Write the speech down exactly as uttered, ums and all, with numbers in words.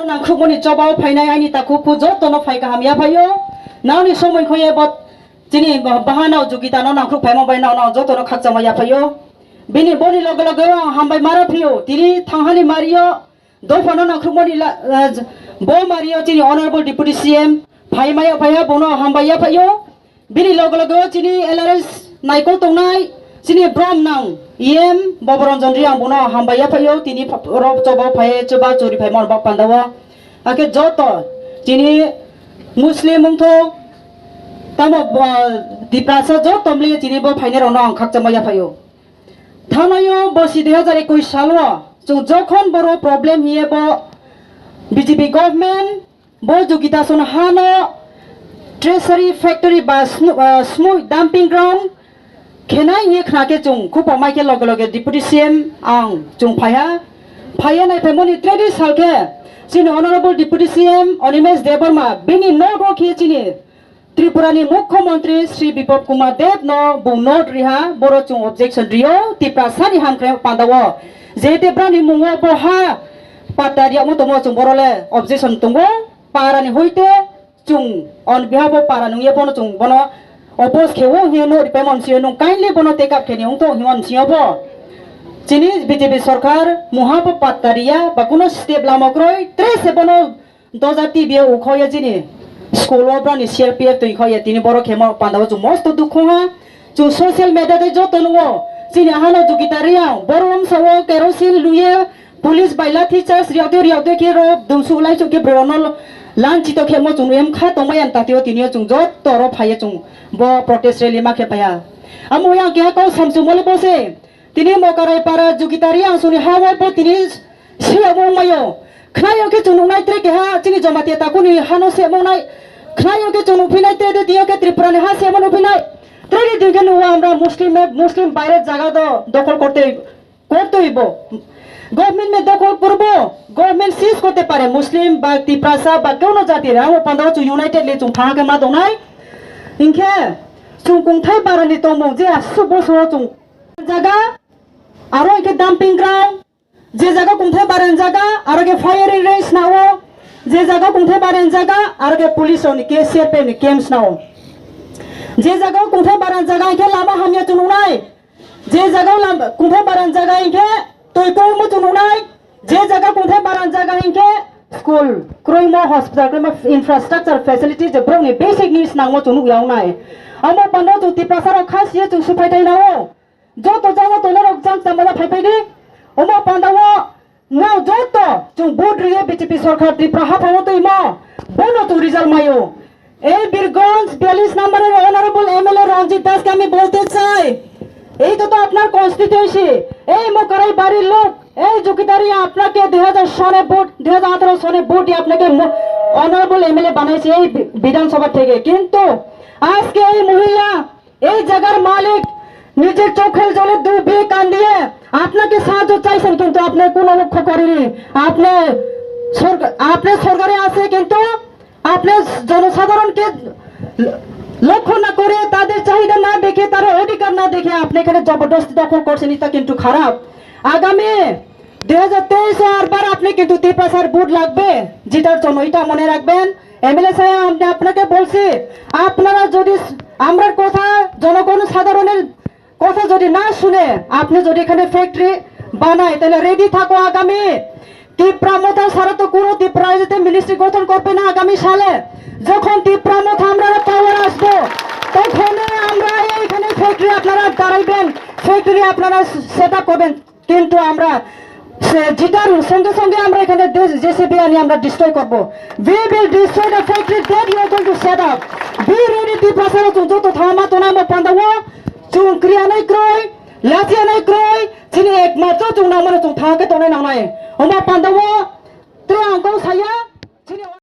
Nangkhukmani chobao phainai ani takhuk khu jotono phai kaham yaphaio. Nangni somoi khoye bo chini bahanao jugitano nangkhuk phaima bai nang nang jotono khakchangma yaphaio. Bini boni loge loge ang hambai mara phio. Tini thanghani mario dophano nangkhukmani la, eh, bo mario chini Honorable Deputy C M phaimaya phaiya bono hambai yaphaio. Bini loge loge o chini L R S naikol tongnai, chini brom nang E M Boboranjan Reang bono hambai yaphaio, tini pha-, rok chobo phai chuba churi phaimani bak pandao. Hakhe joto chini Muslim wngtho, tamo, ah, Tiprasa joto mli chini bo phainai rokno ang khakchangma yaphaio. Thanaio bosi dui hajar ekush salo chwng jokhon boro problem hiye bo B J P government bo Jogita Soni hano treasury factory ba smu-, ah, smui dumping ground khenai hinwi khna khe chwng khupok mai khe loge loge Deputy C M ang chwng phaiha. Phaiya nai phaimani tredi sal khe chini Honorable Deputy C M Animesh Debbarma bini note o khe chini Tripura ni Mukhyamantri Shri Biplab Kumar Deb no bung note riha, boro chwng objection rio, Tiprasa ni hamkrai pandao. Je Debra ni mungo bo ha patta riyamo tongo chwng boro le objection tongo, para ni hoite chwng on behalf of para nungya bono chwng bono oppose khewo hinwi no ripai monsi nung kindly bono take up kheni ungto hinwi monsi bo. Chini B J P sorkar muha bo patta riya ba kuno step lama kroi, tre se bono Doja T V o ukhoya chini school o brani C R P F twi khoya tini borok khemo pandao chwng mosto dukhu ha. Chwng social media tei joto nungo chini hano Jogita Reang borok wngsa o kerosene luye police bai lathi charge riyok twi riyok twi khe ro dungsu lai chwng khe borok no lanchi to khemo chwng em kha tongmai ang tatio tini o chwng joto ro phaiya chwng bo protest rally ma khe phaiya. Amo yang keha kau samsung mole bose. Tini Mokarai para Jogita Reang suni ha o bo tini siyamo wngmaio. Khnaio khe chwng nuknai tre keha chini Jamatia takuni hano siyamo wngnai. Khnaio khe chwng nukphinai tre de diyo khe Tripura ni ha siyamo nukphinai. Tre de diyo khe nugo amra Muslim, Muslim baire jaga do dokol korte, korte hoibo. Government me dokol korbo, government seize korte pare Muslim ba Tiprasa ba keuno jati re. Amo pandao chwng united le chwng thangha khe ma dongnai. Hinkhe chwng kungthai barani tongmung je aswk bosoro chwng jaga, aro hinkhe dumping ground, je jaga kungthai baran jaga, aro khe firing range nao, je jaga kungthai baran jaga, aro khe police rokni ke C R P F ni camps nao. Je jaga kungthai baran jaga hinkhe lama hamya chwng nuknai, je jaga lam-, kungthai baran jaga hinkhe twi kwrwngmo chwng nuknai, je jaga kungthai baran jaga hinkhe school kwrwngmo, hospital kwrwngmo, infrastructure facilities je borokni basic needs nangmo chwng nukya wngnai. Amo pando chwng Tiprasa rok kha siye chwng swphai thai nao. Joto jaga tongnai rok jang chama phai phai di. Omo panda o nao joto chwng vote riye B J P sorkar Tripura haphang o twi mo. Bono chwng result maio. এই বীরগঞ্জ বিয়াল্লিশ নম্বরের honourable MLA রঞ্জিত দাসকে আমি বলতে চাই, এইটা তো আপনার কনস্টিটিউয়েন্সি, এই মোকারাই বাড়ির লোক, এই জুকিদারি আপনাকে দুই হাজার সনে ভোট, দুই হাজার আঠারো সনে ভোট দিয়ে আপনাকে ম-, অনারেবল এমএলএ বানাইছে এই বি-, বিধানসভা থেকে। কিন্তু আজকে এই মহিলা এই জায়গার মালিক নিজের চোখের জলে দু বিয়ে কান্দিয়ে আপনাকে সাহায্য চাইছেন, কিন্তু আপনি কোনো লক্ষ্য করেনি। আপনি সরকার, আপনি সরকারে আছে, কিন্তু আপনি জনসাধারণকে লক্ষ্য না করে, তাদের চাহিদা না দেখে, তারা অধিকার না দেখে আপনি এখানে জবরদস্তি দখল করছেন, এটা কিন্তু খারাপ। আগামী দুই হাজার তেইশে আরবার আপনি কিন্তু তিপ্রাসার ভোট লাগবে জেতার জন্য, এটা মনে রাখবেন। এমএলএ সাহেব, আমি আপনাকে বলছি, আপনারা যদি স-, আমরার কথা, জনগণ সাধারণের কথা যদি না শুনে, আপনি যদি এখানে ফ্যাক্টরি বানায়, তাহলে রেডি থাকো আগামী তিপ্রা মথা ছাড়া তো কোনো তিপ্রা রাজ্যতে মিনিস্ট্রি গঠন করবে না আগামী সালে। যখন তিপ্রা মথা আমরা পাওয়ার আসবো, তখনই আমরা এইখানে ফ্যাক্টরি আপনারা দাঁড়াইবেন, ফ্যাক্টরি আপনারা সেট আপ করবেন। কিন্তু আমরা সে জিতার সঙ্গে সঙ্গে আমরা এখানে জেসিবি আনি আমরা ডিস্ট্রয় করব। We will destroy the factory that you are going to set up. Be ready, Tiprasa rok chwng joto thama tonai mo pandao chwng kriyanai kroi, lachiyanai kroi, chini ekmatro chwng nangmano chwng thangke tonai nangnai. Omo pandao tre ang kok saya, chini